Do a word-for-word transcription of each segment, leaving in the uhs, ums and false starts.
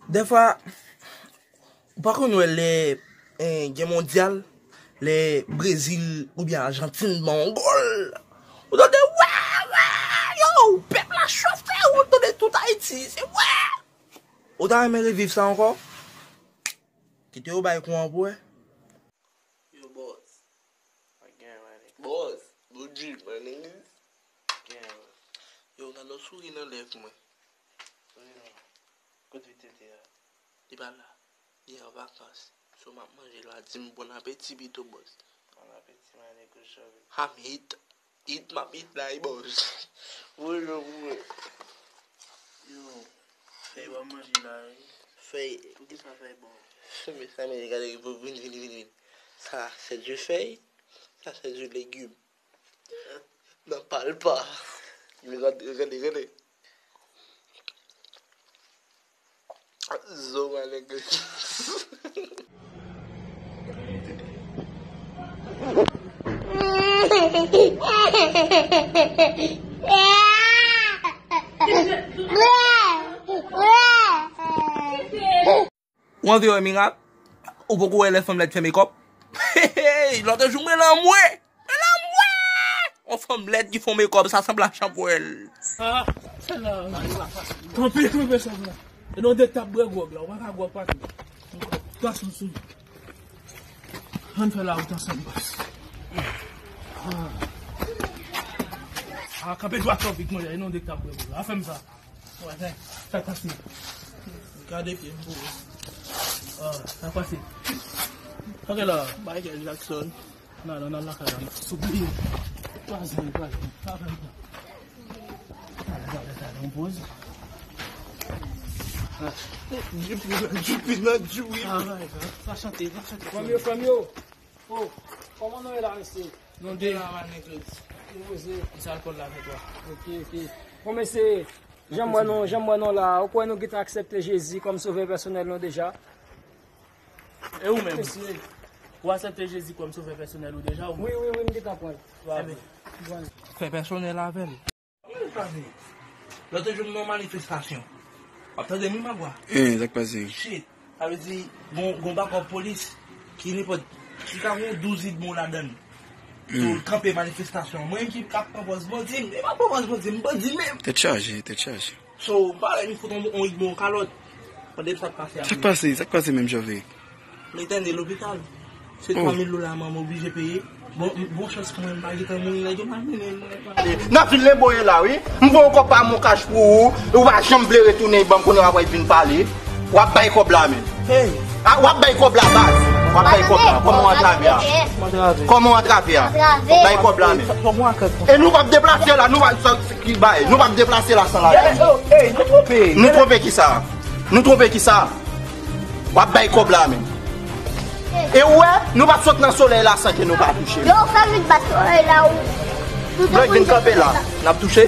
Dèfwa, ou pa konn wè lè, eh, gen mondyal, lè Brezil oubyen Ajantin ban yon gòl, ou tande wè, wè, yo, pèp la cho frè, ou tande tout Ayiti, se wè. Ou ta renmen reviv sa ankò? Kite yo bay kou an pou wè. Yo, boss. Pa gen, man. Boss, Bondye, man, niggas. Gen, boss. Yo, gade yon souri nan lèv mwen. Souri nan. Kote Vitel'te a? Li pa la. Li an vakans. So, m ap manje la. Di m bon apeti pito, boss. Bon apeti, man, niggas, chòvi. Ham hit. It m ap it la, wi, boss. Woy, yo, woy. Yo, fèy w ap manje la, wi. Fèy. Poukisa fèy bon? Men sa, men gade, vin, vin, vin, vin. Sa, c'est du fèy. Sa, c'est du légume. Nan palpa. Gade, gade, gade. Zo malengre. Ou anvi wè mirak? Ou poko wè lè fanm lèd fè mekòp? Hey, lòt jou mwen lan mwen. Mwen lan mwen. On fanm lèd ki fè mekòp, sa sanble a chanpwèl. Ah, sèl la. Kanpe, kanpe, sèl la. E non de tap bwè gwòg la, ou pa ka gwòg pati. Plas m sou. Ann fè la wout ansanm, bòs. Ah. Ah, kanpe dwat, kanpe, mwen, e non de tap bwè gwòg la. Fè m sa. Wè, sa, sa pase. Gade pye m pou ou. Ah, sa pase. Ok la, Michael Jackson. Nan, nan, nan, lakay la, souple. Twa zan, twa zan. Sa fè m tan. Talè, talè, talè, yon poz. Ah. Jupi, jupi, nan, jupi. Ah, sa chante, sa chante. Fanm yo, fanm yo. Oh, kòman nou ye la, mesye? Nou de la, man, nèg. Nou poze. Ki sa alkòl la fè twa? Ok, ok. Bon, mesye, jan m wè nou, jan m wè nou la, ou kwè nou gentan aksepte Jezi kòm sovè pèsonèl nou deja? E ou menm? Mesye. Ou aksepte Jezi kòm sovè pèsonèl ou deja, ou menm? Wi, wi, wi, m gentan pran l. Ebyen. Fè pèsonèl avè l. Lòt jou m nan manifestasyon. W ap tande m wi, Magwa? Hein, sa k pase? Shit. Sa vle di, gon, gon bakòp polis ki nenpòt, ki ka gon douz idmon ladan l. Pou l kanpe manifestasyon. Mwen menm ki ap pran pòz bandi m, e m ap pran pòz bandi m, bandi menm. Tèt chaje, tèt chaje. So, m pa wè m fout on, on idmon kalòt. Tande m sa k pase a. Sa k pase? Sa k pase menm, Jove? M entène lopital. Se twa mil dola manman oblije peye. Bon, bon chans pou mwen, m pa gentan mouri, nèg yo pa mennen mwen. Nan vil Lenbo ye la, wi. M voye yon kòb pa Moncash pou ou, ou pa janm vle retounen, ban m konnen w ap vin pale. W ap bay kòb la, men. Hey. Ah, w ap bay kòb la, baz. W ap bay kòb la. Kòman w antrave a? Kòman w antrave a? Bay kòb la, men. E nou p ap deplase la, nou p ap, sa, ki bay? Nou p ap deplase la san lajan. Hey, nou twonpe. Nou twonpe kisa? Nou twonpe kisa? W ap bay kòb la menm. E ou wè, nou p ap sot nan solèy la san ke nou pa touche. Yo, fè vit bat solèy la, ou. Blòk vin kanpe la, n ap touche.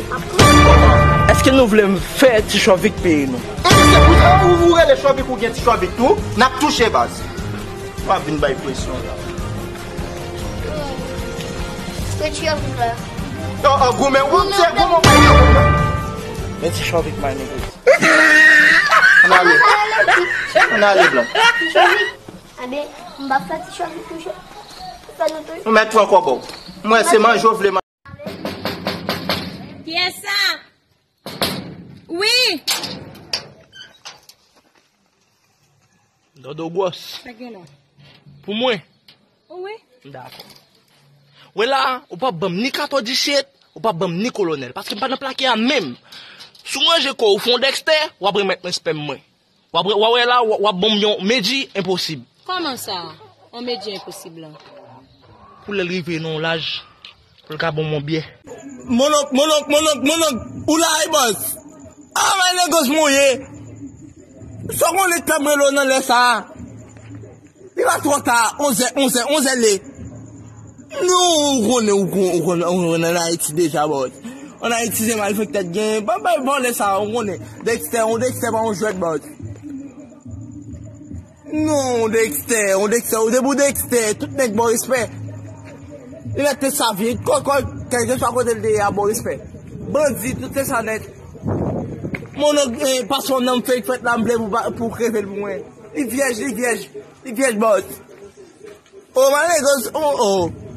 Èske nou vle m fè Ti Chòvik peye nou? E se pou sa ou, ou rele Chòvik ou gen Ti Chòvik tou, n ap touche baz. W ap vin bay presyon la. Ti Chòvik la. Yo, yo, goumen, ou se goumen bay yo. Men Ti Chòvik, my nigga. Ann ale. Ann ale, blan. Ti Chòvik. Anben, m pa fè Ti Chòvik touche. Fè nou touche. Nou mèt pran kòb ou. Mwen, se manje w vle manje. Kiyès sa? Wi. Dodo gwòs. Sa gen la? Pou mwen? Wi. Dakò. Wè la, ou p ap ban m ni katò diset, ou p ap ban m ni kolonèl. Paske m pa nan plake a menm. Si w ranje kò w fè yon Dexter, w ap remèt mwen spèm mwen. W ap, w a wè la, w, w ap ban m yon medji enposib. Kòman sa? Yon medji enposib lan? Pou lè l rive nan yon laj, pou l ka ban m yon byè. Mononk, mononk, mononk, mononk, ou la, wi, bòs? Ah, my niggas, mwen ye. Sa w konnen k t ap rele w nan lè sa a? Li pa twò ta, onzè, onzè, onzè le. Nou, ou konnen, ou konnen, ou konnen, ou konnen ann Ayiti deja, bòs. Ann Ayiti, se malfektè k genyen. Ban bay vòlè sa, ou konnen. Dexter, on Dexter pa on jwèt, bòs. Non, on Dexter, on Dexter, ou depi w Dexter, tout nèg ba w respè. Li mèt te sa vye, kò, kò, kèlkeswa kote l te ye a, ba w respè. Bandi, tout se sa nèt. Mon onk, eh, paske yon nonm fake fèt la, m vle pou, pou kreve l pou mwen. Li vyèj, li vyèj, li vyèj bòs. Oh, my niggas, oh, oh.